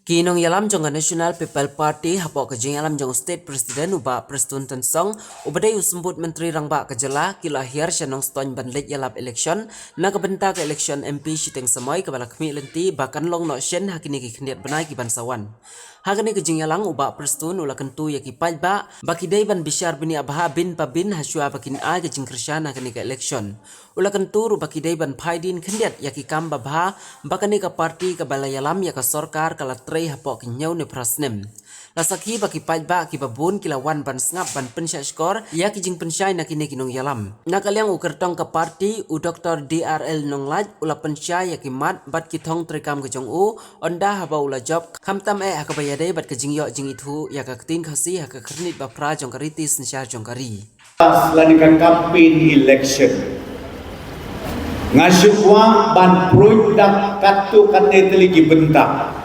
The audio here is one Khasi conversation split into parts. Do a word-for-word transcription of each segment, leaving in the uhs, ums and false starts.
Ki nongïalam jong ka National People Party hapoh ka jingïalam jong u State President u Bah Prestone Tynsong, uba dei u Symbud Myntri Rangbah ka jylla, ki la hiar sha Nongstoiñ ban leit ïalap election na ka bynta ka election M P shiteng samoi kaba la khmih lynti ba kan long noh shen ha kine ki khyndiat bnai ki ban sa wan. Ha kane ka jingïalang u Bah Prestone u la kyntu ïa ki paidbah ba ki dei ban bishar bniah bha bin pa bin hashwa ba kin ai ka jingkyrshan ha kane ka election. U la kyntu ruh ba ki dei ban phai dien khyndiat ïa ki kam babha ba kane ka party kaba la ïalam ïa ka sorkar ka la trei hapoh ki hynñiew ne phra snem. La sakhi ba ki paidbah kiba bun ki la wan ban sngap ban pynshah shkor ïa ki jingpynshai na kine ki nongïalam. Na ka liang u kyrtong ka party u Doctor D R L Nonglait u la pynshai ïa ki mat bad ki thong treikam ka jong u, ynda haba u la jop, khamtam eh ha kaba ïadei bad ka jingïoh jingithuh ïa ka ktien Khasi ha ka khyrnit ba phra jong ka riti synshar jong ka ri. Lane ka campaign election. Nga shu kwah ban pruid da katto katne tylli ki bynta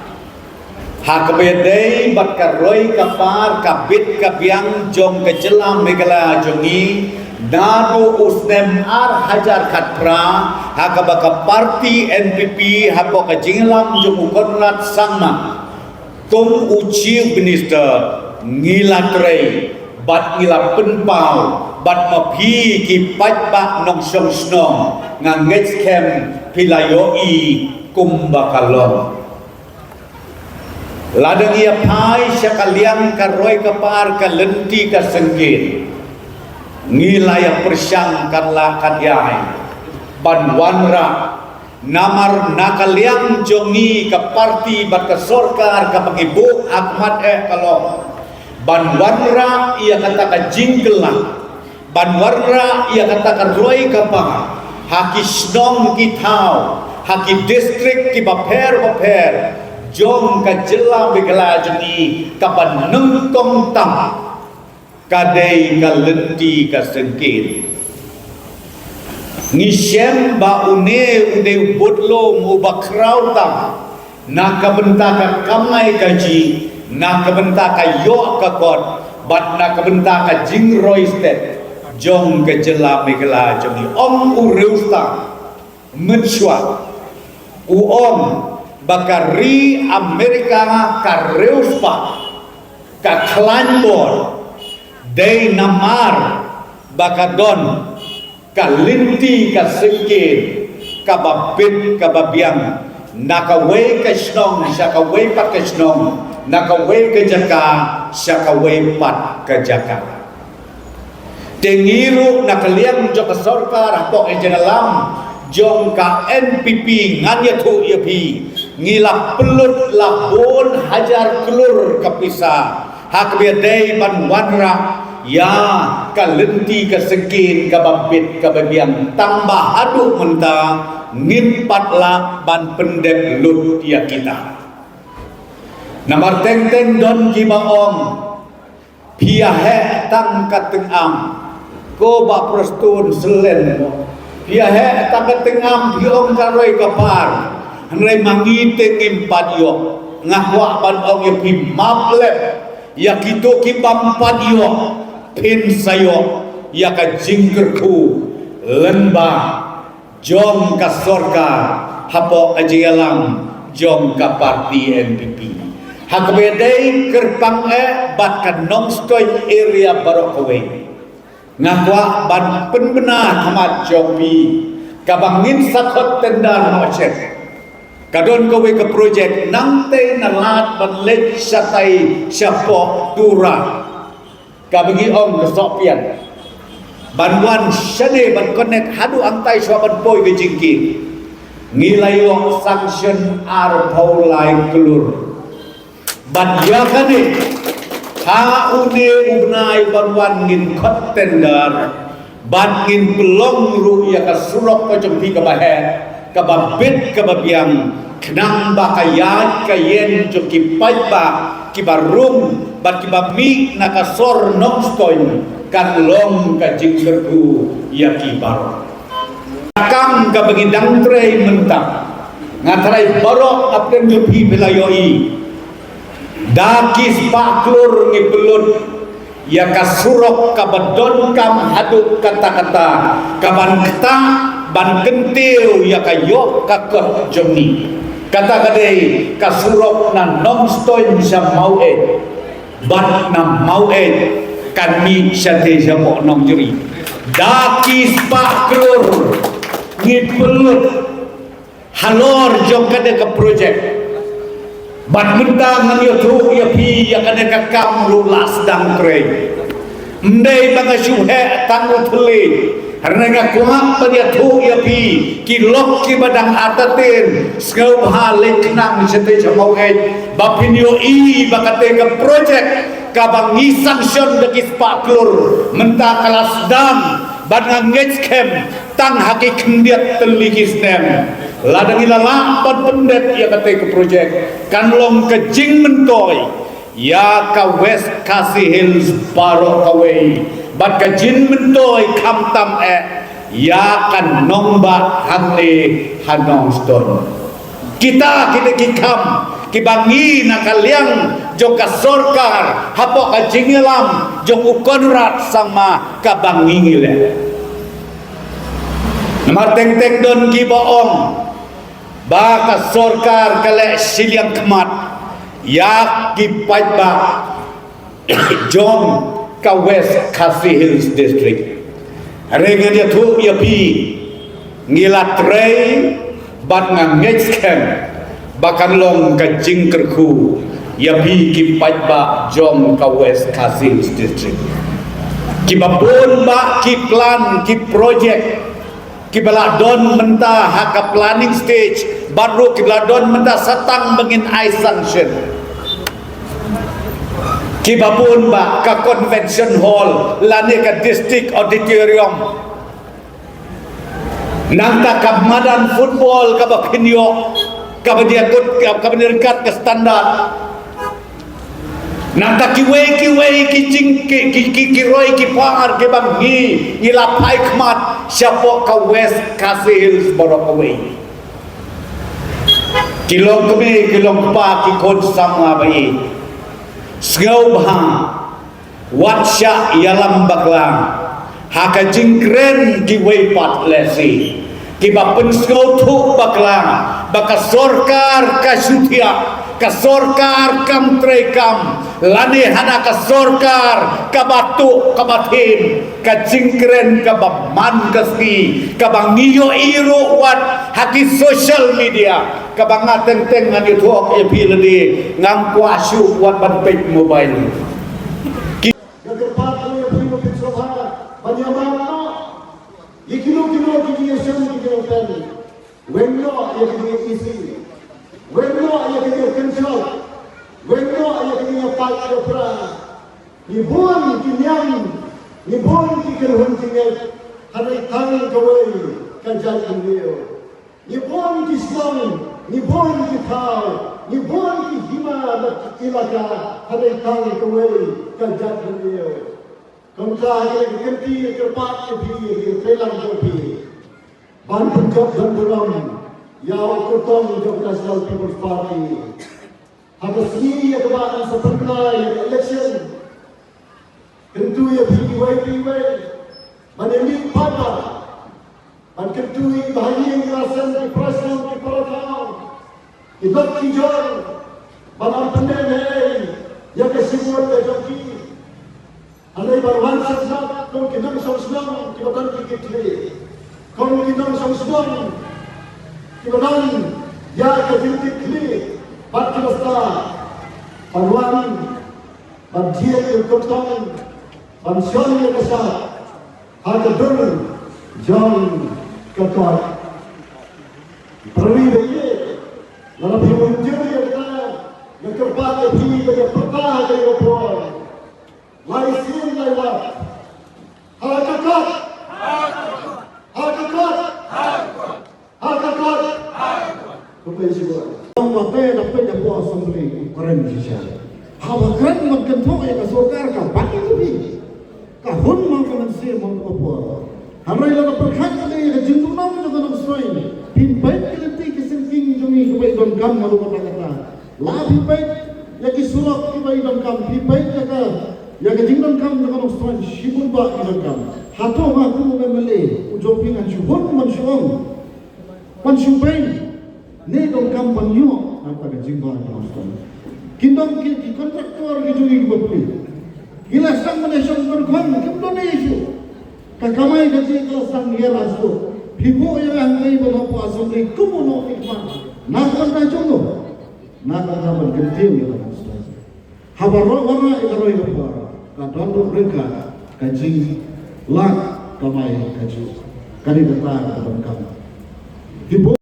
ha kaba ïadei bad ka roi ka par, ka bit ka biang jong ka jylla Meghalaya jong ngi naduh u snem ar hajar khatphra ha kaba ka party N P P hapoh ka jingïalam jong u Conrad Sangma kum u Chief Minister ngi la trei bad ngi la pynpaw bad ma phi ki paidbah nongshong shnong, nga ngeit skhem phi la ïohi kumba ka long. Lada ngi ïa phai sha ka liang ka roi ka par, ka lynti ka syngkien, ngi la ïa pyrshang katba lah katba ïai ban wanrah. Namar na ka liang jong ngi ka party bad ka sorkar kaba ngi buh ha khmat eh ka long ban wanrah ïa kata ka jingkylla, ban wanrah ïa kata ka roi ka par ha ki shnong ki thaw, ha ki district kiba pher bapher jong ka jylla Meghalaya jong ngi, kaba nyngkong tam ka dei ka lynti ka syngkien. Ngi shem ba une u dei u budlum uba khraw tam na ka bynta ka kamai kajih, na ka bynta ka ïoh ka kot bad na ka bynta ka jingroi stet jong ka jylla Meghalaya jong ngi. Ong u riewstad mynshuwa, u ong ba ka ri Amerika ka riewspah ka khlaiñ bor, dei namar ba ka don ka lynti ka syngkien kaba bit kaba biang na kawei ka shnong sha kawei pat ka shnong, na kawei ka jaka sha kawei pat ka jaka. Te ngi ruh na ka liang jong ka sorkar hapoh ka jingïalam jong ka N P P ngan ïathuh ïa phi, ngi la pynlut la bun hajar klur ka pisa ha kaba ïadei ban wanrah ïa ka lynti ka syngkien kaba bit kaba biang, tang ba haduh mynta ngim pat lah ban pyndep lut ïa kita. Namar teng teng don kiba ong, phi ïa heh tang ka tyngam. Ko Bah Prestone, selen mo. Phi ïa heh tang ka tyngam, phi ong ka roi ka par. Hynrei ma ngi te ngim pat ïoh. Nga kwah ban ong ïa phi, map lem ïa kito ki bym pat ïoh, phin sa ïoh ïa ka jingkyrkhu lyngba jong ka sorkar hapoh ka jingïalam jong ka party N P P. Ha kaba ïadei kyrpang eh bad ka Nongstoiñ area baroh kawei, nga kwah ban pynbna ha khmat jong phi, kaba ngin sa khot tender noh shen. Ka don kawei ka project, nangtei na Lad ban leit shatai shapoh Tura, kaba ngi ong ka Sohpian, ban wan shane ban connect haduh hangtai shuwa ban poi ka jingkieng. Ngi la ïoh sanction arphew lai klur. Bad ïa kane, ha une u bnai ban wan ngin khot tender bad ngin pynlong ruh ïa ka surok ka jong phi kaba heh, kaba bit kaba biang, khnang ba ka ïaid ka ïeng jong ki paidbah kiba rung bad kiba mih na ka sor Nongstoiñ kan long ka jingkyrkhu ïa ki baroh. Ka kam kaba ngi dang trei mynta, nga tharai baroh hapdeng jong phi phi la ïohi, da ki spah klur ngi pynlut ïa ka surok kaba donkam haduh katta katta, kaban ktah ban kyntiew ïa ka ïoh ka kot jong ngi. Kata ka dei ka surok na Nongstoiñ sha Maweit, bad na Maweit kan mih shatei shapoh Nongjri. Da ki spah klur ngi pynlut halor jong kane ka projek. Bad mynta ngan ïathuh ïa phi ïa kane ka kam ruh la sdang trei. Ym dei ba nga shu heh tang u thylliej. Hynrei nga kwah ban ïathuh ïa phi ki lok kiba dang artatien, sngewbha leit khnang shatei sha Maweit ba phin ïohi ba kata ka projek kaba ngi sanction da ki spah klur mynta ka la sdang. Bad nga ngeit skhem tang ha ki khyndiat tylli ki snem, lada ngi la lah ban pyndep ïa kata ka projek, kan long ka jingmyntoi ïa ka West Khasi Hills baroh kawei, bad ka jingmyntoi khamtam eh ïa ka nongbah hangne ha Nongstoiñ. Kita ki dei ki kam kiba ngi na ka liang jong ka sorkar hapoh ka jingïalam jong u Conrad Sangma kaba ngi ngi leh. Namar teng teng don kiba ong ba ka sorkar ka leh shiliang khmat ïa ki paidbah jong ka West Khasi Hills District. Hynrei ngan ïathuh ïa phi, ngi la trei bad nga ngeit skhem ba kan long ka jingkyrkhu ïa phi ki paidbah jong ka West Khasi Hills District. Kiba bun bah ki plan, ki projek kiba la don mynta ha ka planning stage, bad ruh kiba la don mynta sa tang ba ngin ai sanction. Kiba bun bah ka convention hall lane ka district auditorium, nangta ka madan football kaba pynïoh kaba ïakut, kaba ryngkat ka standard. Nangta kiwei kiwei ki jing, ki, ki, ki, ki roi ki par kiba ngi, ngi la phai khmat shapoh ka West Khasi Hills baroh kawei. Ki long kmie, ki long kpa, ki khun samla ba ïeit, sngewbha wat shah ïalam bakla ha ka jingkren kiwei pat lehse kiba pynsngewthuh bakla ba ka sorkar ka shu thiah, ka sorkar kam treikam, lane hana ka sorkar kaba tuh kaba thim. Ka jingkren kaba man ka sngi kaba ngi ïohi ruh wat ha ki social media, kaba nga teng teng ngan ïathuh ïa phi lade, ngam kwah shuh wat ban peit mobile. Ki Nga kyrpad ïa phi ba phin sngewbha ban ïa man noh ïa kino kino ki jingïaseng ki jingïapen. Weng noh ïa ki jingïaisih, weng noh ïa ki jingïakynshop, weng noh ïa ki jingïapait ïapra. Ngi bun ki niam, ngi bun ki kynhun jingngeit, hynrei tang kawei ka jaitbynriew. Ngi bun ki shnong, ngi bun ki thaw, ngi bun ki hima bad ki ilaka, hynrei tang kawei ka jaitbynriew. Kumta ha kane ka kynti nga kyrpad ïa phi, ïa ki trei lang jong phi, ban pynjop ban burom ïa u kyrtong jong ka National People's Party. Ha ka sngi ïa kaba yn sa pynbna ïa ka election, kyntu ïa phi kiwei kiwei ban ïa mih pat ban kyntu ïa ki bahaïing, ki rasem, ki para shnong, ki para thaw, ki doh ki jor, ban ym pyndem ei ei ïa ka shibun ka jong ki. Hynrei ban wan sngewsih kum ki nongshong shnong kiba don ki jingkitkhlieh, kum ki nongshong shnong kiba don ïa ka jingkitkhlieh bad kiba stad, ban wan ban jied ïa u kyrtong, ban shon ïa ka shad ha ka dur jong ka koit. Para ri ba ïeit, lada phi mynjur ïa kata, nga kyrpad ïa phi ba ïa pyrta ha kane ka por. Lai sien lai wat. Ha ka kot. Ha ka kot. Ha ka kot. Khublei shibun. Ong ba te da peit hapoh assembly u kren shisha. Haba kren ban kynthoh ïa ka sorkar ka bat ïa phi. Ka hun mo ka mynsiem mo ka por. Hynrei lada pyrkhat ïa ka jingduhnong jong ka Nongstoiñ, phin peit ki lynti ki syngkien jong ngi kiba i donkam naduh katta katta. La phi peit ïa ki surok kiba i donkam, phi peit ïa ka, ïa ka jingdonkam jong ka Nongstoiñ shibun bah ki donkam. Hato nga kum u MLA u jong phi ngan shu hun ban shu ong, ban shu beiñ? Ne donkam ban ïoh na ka jingba ka hospital. Ki dong ki, ki contractor ki jong ngi ki bapli. Ki la sdang ban ïashong ban khong, kim don ei shuh. Ka kamai kajih ka la sdang ïa la sdang. Phi buh ïa nga hangtei ban hapoh assembly kum u nongmihkhmat. Na ka bynta jong no. Na ka bynta ban kyntiew ïa la ka hospital. Haba roi wanrah ïa ka roi ka por, ka don ruh ryngkat ka jinglak kamai kajuh. Kane kata ka donkam. Ki bun